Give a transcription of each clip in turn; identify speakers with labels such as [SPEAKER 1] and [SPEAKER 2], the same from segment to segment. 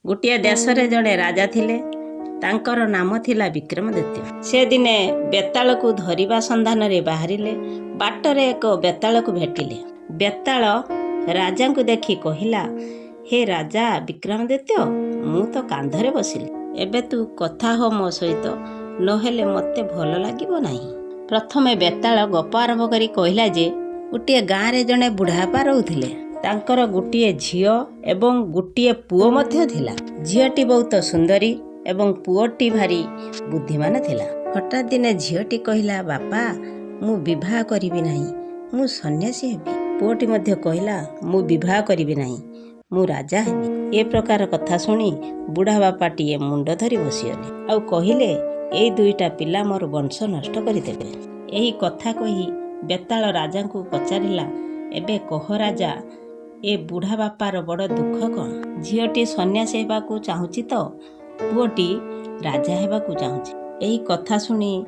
[SPEAKER 1] ଗୋଟିଏ ଦେଶରେ ଜଣେ ରାଜା ଥିଲେ। ତାଙ୍କର ନାମ ଥିଲା ବିକ୍ରମାଦିତ୍ୟ। ସେ ଦିନେ ବେତାଳକୁ ଧରିବା ସନ୍ଧାନରେ ବାହାରିଲେ। ବାଟରେ ଏକ ବେତାଳକୁ ଭେଟିଲେ। ବେତାଳ ରାଜାଙ୍କୁ ଦେଖି କହିଲା, "ହେ ରାଜା ବିକ୍ରମାଦିତ୍ୟ, ମୁଁ ତ କାନ୍ଧରେ ବସିଲି। ଏବେ ତୁ କଥା ହୋ ମୋ ସହିତ, ନହେଲେ ମୋତେ ଭଲ ଲାଗିବ ନାହିଁ।" ପ୍ରଥମେ ବେତାଳ ଗପ ଆରମ୍ଭ କରି କହିଲା ଯେ ଗୋଟିଏ ଗାଁରେ ଜଣେ ବୁଢ଼ାବାପା ରହୁଥିଲେ। ତାଙ୍କର ଗୋଟିଏ ଝିଅ ଏବଂ ଗୋଟିଏ ପୁଅ ମଧ୍ୟ ଥିଲା। ଝିଅଟି ବହୁତ ସୁନ୍ଦରୀ ଏବଂ ପୁଅଟି ଭାରି ବୁଦ୍ଧିମାନ ଥିଲା। ହଠାତ୍ ଦିନେ ଝିଅଟି କହିଲା, "ବାପା, ମୁଁ ବିବାହ କରିବି ନାହିଁ, ମୁଁ ସନ୍ନ୍ୟାସୀ ହେବି।" ପୁଅଟି ମଧ୍ୟ କହିଲା, "ମୁଁ ବିବାହ କରିବି ନାହିଁ, ମୁଁ ରାଜା ହେବି।" ଏ ପ୍ରକାର କଥା ଶୁଣି ବୁଢ଼ା ବାପାଟିଏ ମୁଣ୍ଡ ଧରି ବସିଗଲେ ଆଉ କହିଲେ, "ଏଇ ଦୁଇଟା ପିଲା ମୋର ବଂଶ ନଷ୍ଟ କରିଦେବେ।" ଏହି କଥା କହି ବେତାଳ ରାଜାଙ୍କୁ ପଚାରିଲା, "ଏବେ କହ ରାଜା, ଏ ବୁଢ଼ା ବାପାର ବଡ଼ ଦୁଃଖ କ'ଣ? ଝିଅଟି ସନ୍ନ୍ୟାସୀ ହେବାକୁ ଚାହୁଁଛି ତ ପୁଅଟି ରାଜା ହେବାକୁ ଚାହୁଁଛି।" ଏହି କଥା ଶୁଣି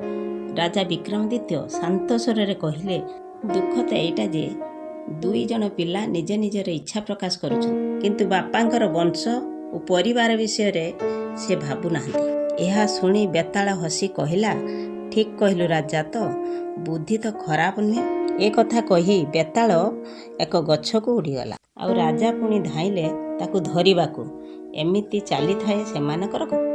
[SPEAKER 1] ରାଜା ବିକ୍ରମାଦିତ୍ୟ ଶାନ୍ତ ସ୍ୱରରେ କହିଲେ, "ଦୁଃଖ ତ ଏଇଟା ଯେ ଦୁଇ ଜଣ ପିଲା ନିଜ ନିଜର ଇଚ୍ଛା ପ୍ରକାଶ କରୁଛନ୍ତି, କିନ୍ତୁ ବାପାଙ୍କର ବଂଶ ଓ ପରିବାର ବିଷୟରେ ସେ ଭାବୁନାହାନ୍ତି।" ଏହା ଶୁଣି ବେତାଳ ହସି କହିଲା, "ଠିକ୍ କହିଲୁ ରାଜା, ତ ବୁଦ୍ଧି ତ ଖରାପ ନୁହେଁ।" ଏ କଥା କହି ବେତାଳ ଏକ ଗଛକୁ ଉଡ଼ିଗଲା ଆଉ ରାଜା ପୁଣି ଧାଇଁଲେ ତାକୁ ଧରିବାକୁ। ଏମିତି ଚାଲିଥାଏ ସେମାନଙ୍କର।